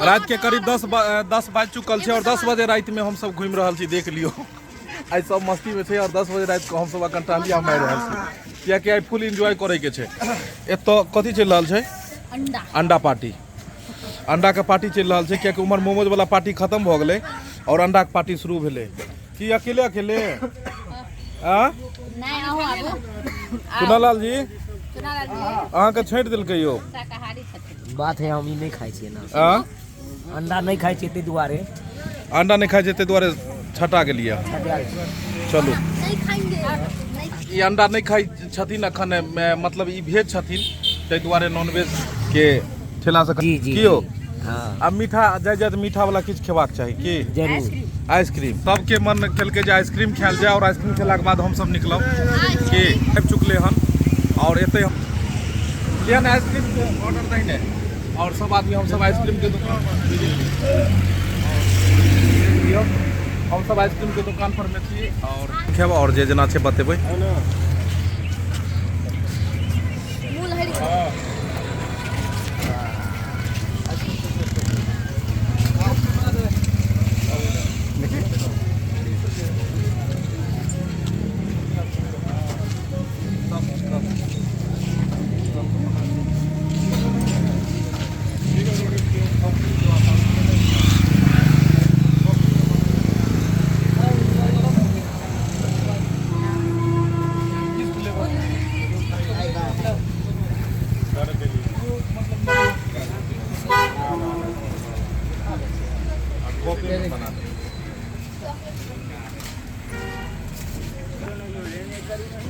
राति के करीब 10 बाजि चुकल छै और 10 बजे राति में हम सब घूमि रहल छी। देख लियौ आइ सब मस्ती में छै और 10 बजे राति के हम सब अखन टहलिया मारि रहल छी, कियाकि आइ फुल एंजॉय करे के छै। एतऽ कथी चलि रहल छै? अंडा। अंडा पार्टी। अंडा के पार्टी चलि रहल छै, कियाकि उम्हर मोमोज वाला पार्टी खत्म भऽ गेलै और अंडा के पार्टी शुरू भेलै। की अकेले अकेले? आ नहि, अहूँ आबू। चुनालाल जी, चुनालाल जी अहाँके छाँटि देलकै यौ। शाकाहारी छथिन। बात है, हम ई नहि खाइ छियै ना। आ अंडा नहि खाइ छियै ताहि दुआरे। अंडा नहि खाइ छियै ताहि दुआरे छटा गेलियै। चलू, नहीं खाएंगे नहीं। ई अंडा नहि खाइ छथिन अखन, मतलब ई भेज छथिन ताहि दुआरे नॉनवेज के ठेला से। जी जी। की यौ? हाँ। आ मीठा जाय जाय तऽ मीठा वाला किछु खेबाक चाही की? जरूर। आइसक्रीम। सबके मन केलकै जे आइसक्रीम खायल जाय और आइसक्रीम खेलाके बाद हमसब निकलब। की आबि चुकले हन और एतै हम लिअ ने आइसक्रीम के ऑर्डर दै ने और सब आदमी हमसब आइसक्रीम के दुकान पर लिअ, हमसब आइसक्रीम के दुकान पर मे छी और खेब और जे जेना छै बतेबै। मुँह लहरि गेल।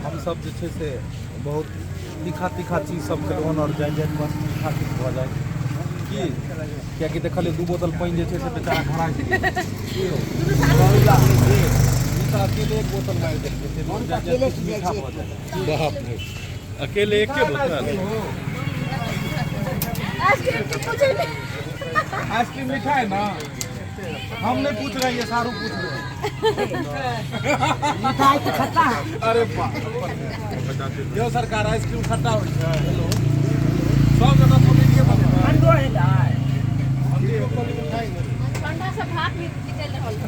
हम सब जे छै से बहुत तीखा तीखा चीज सब खेलहुँ हन और जाइत जाइत बस मीठा किछु भऽ जाय की, कियाकि देखलियै 2 बोतल पानि जे छै से बेचारा घरा गेलै। की यौ? ई तऽ अकेले 1 बोतल मारि देलकै, से जाइत जाइत किछु मीठा भऽ जाय। बाप रे, अकेले एके बोतल? आइसक्रीम के पूछे नहीं। आइसक्रीम मीठा है ना? हम नहीं पूछ रहे हैं, ये सारू पूछ रहे हैं। मिठाई तो खट्टा है। अरे बाप यो सरकार, आइसक्रीम खट्टा होइ छै। हेलो, सब जगह कॉमेडीए बनेबै। अंडो है दाइ। ठंडा से भाप निकल रहल है।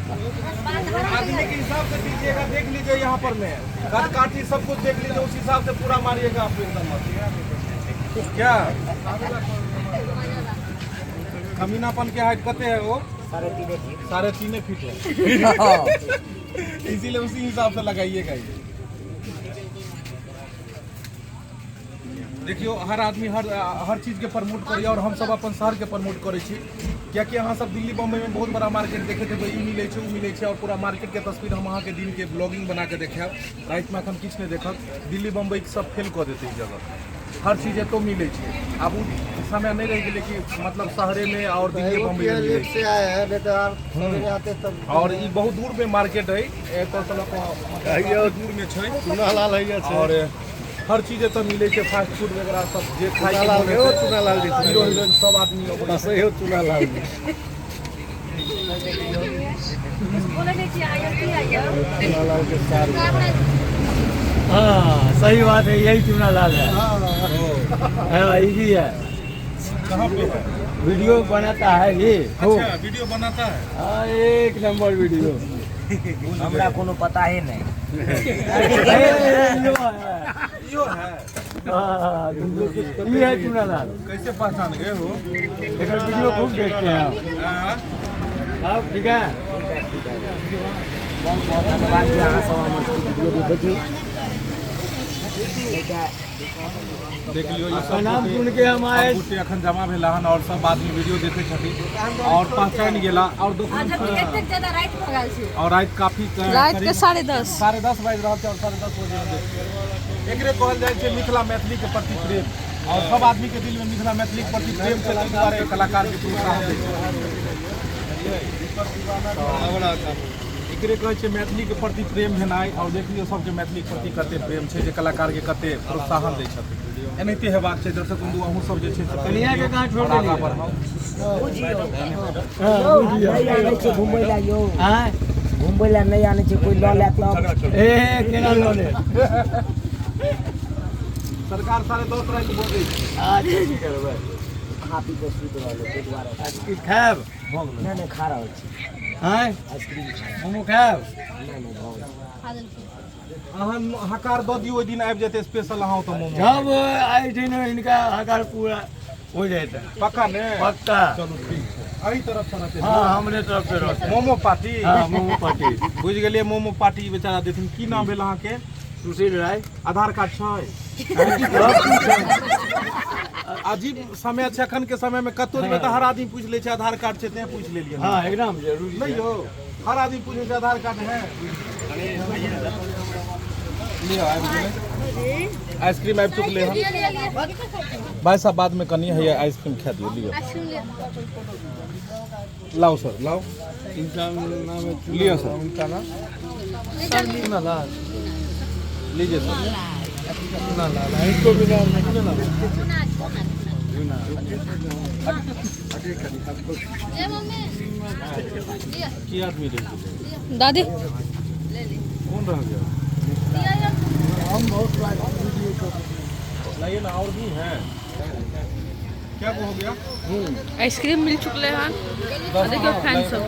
आदमी के हिसाब से दीजिएगा, देख लीजिए यहाँ पर में कद काठी सब कुछ देख लीजिए, उस हिसाब से पूरा मारिएगा आप एकदम। क्या कमीनापन के हाइट कते है वो? 3.5 फीट। 3.5 फीट है, इसीलिए उसी हिसाब से लगाइएगा। ये देखियो, हर आदमी हर हर चीज के प्रमोट करिए और हम सब अपन शहर के प्रमोट करै छी, कियाकि अहाँ सब दिल्ली बम्बई में बहुत बड़ा मार्केट देखैत हेबै, ई मिलै छै ओ मिलै छै और पूरा मार्केट के तस्वीर हम अहाँके दिन के ब्लॉगिंग बना के देखायब। राति में अखन किछु नहि देखब, दिल्ली बम्बई सब फेल कऽ देतै ई जगह। हर चीज एतौ मिलै छै। आब ओ समय नहि रहि गेलै कि मतलब शहरे में और दिल्ली बम्बई में मिलै छै। से आए हैं, नहीं तो आप सवेरे आते तब। और ई बहुत दूर में मार्केट है, एतऽ से लऽ कऽ मतलब दूर में छै। चुनालाल हैया छै। और हर चीज एतऽ मिलै छै, फास्ट फूड वगैरह सब जे खाइ के चुनालाल मोन हे, ओ हेतै। चुनालाल जी। हीरो हीरोइन सब आदमी अबै छै। सही हो चुनालाल जी। बोले नहीं कि आइयो की आइयो। चुनालाल के सार। हाँ सही बात है, यही चुनालाल है। हाँ ये भी है। कहाँ पे है? वीडियो बनाता है ये खूब। अच्छा, वीडियो बनाता है। हाँ, एक नंबर वीडियो। हमरा कोनो पता ही नहीं। यो है। यो है। हाँ, ये है चुनालाल। कैसे पहचान गए हो? एकर वीडियो खूब देखते हैं हम। हाँ? हाँ, ठीक है। बहुत बहुत धन्यवाद कि अहाँ सब हमर वीडियो देखै छी। देख लियौ, ई सब नाम गोटे- सुन के हम आए। सब गोटे अखन जमा भेला हन और सब आदमी वीडियो देखै छथिन और पहचान गेला और दोकान जबकि एतेक ज्यादा राति भऽ गेल छै। और राति काफी राति के 10:30। 10:30 बाजि रहल छै और 10:30 बजे हम देखियौ। एकरे कहल जाइ छै मिथिला मैथिली के प्रति प्रेम और सब आदमी के दिल में मिथिला मैथिली के प्रति प्रेम छै, ताहि दुआरे कलाकार के प्रोत्साहन दै छै। एकरे कहै छै मैथिली के प्रति प्रेम भेनाइ। और देख लियौ सबके मैथिली के प्रति कते प्रेम छै जे कलाकार के कते प्रोत्साहन दै छथिन। एनाहिते हेबाक छै। दर्शक बंधु, अहूँ सब जे छै से कनिया के कहाँ छोड़ और आगाँ देलियै? बढ़ाउ। नहि आनै छै घुमबै लए यौ। आँय? घुमबै लए नहि आनै छै कोइ, लऽ लेत तब। ए केना लऽ ले? सरकार 10:30 राति बजै छै। अच्छा, की करबै? खा पी कऽ सुति रहल ताहि दुआरे। आइसक्रीम खायब? भऽ गेलै। नहि नहि, खा रहल छी। आँय, आइसक्रीम खा। मोमो खायब? नहि नहि, भऽ गेल। अहाँ हकार दऽ दियौ, ओहि दिन आबि जेतै स्पेशल अहाँ ओतऽ मोमो। जब आइ दिन इनका हकार पूरा हो जाता है। पक्का ने? पक्का। चलू ठीक छै, एहि तरफ से रहतै। हाँ, हमरे तरफ से रहतै मोमो पार्टी। हाँ, मोमो पार्टी। बुझि गेलियै, मोमो पार्टी बेचारा देथिन। की नाम भेल अहाँके? सुशील राय। आधार कार्ड छै? अजीब समय छै अखन के समय में, कतौ जेबै तऽ हर आदमी पूछि लै छै आधार कार्ड छै, तें पूछि लेलियै। हाँ, एकदम जरूरी। नहीं यौ, हर आदमी पूछै छै आधार कार्ड है। लिअ, आबि गेलै आइसक्रीम, आबि चुकलै हन। भाई साहब, बाद में कनी हैया आइसक्रीम खा दियौ। लिअ, लाओ सर, लाओ। इनका नाम है? लिअ सर। उनका नाम चूना लाल। लीजिए सर। चूना लाल है, इनको भी नाम है चूना लाल। की आदमी रह गेलै? दादी। कौन रह गया? हम बहुत वीडियो कर। लाइए ना, और भी है क्या? वो हो गया। आइसक्रीम मिल चुकले हन। देखियो फैन सब।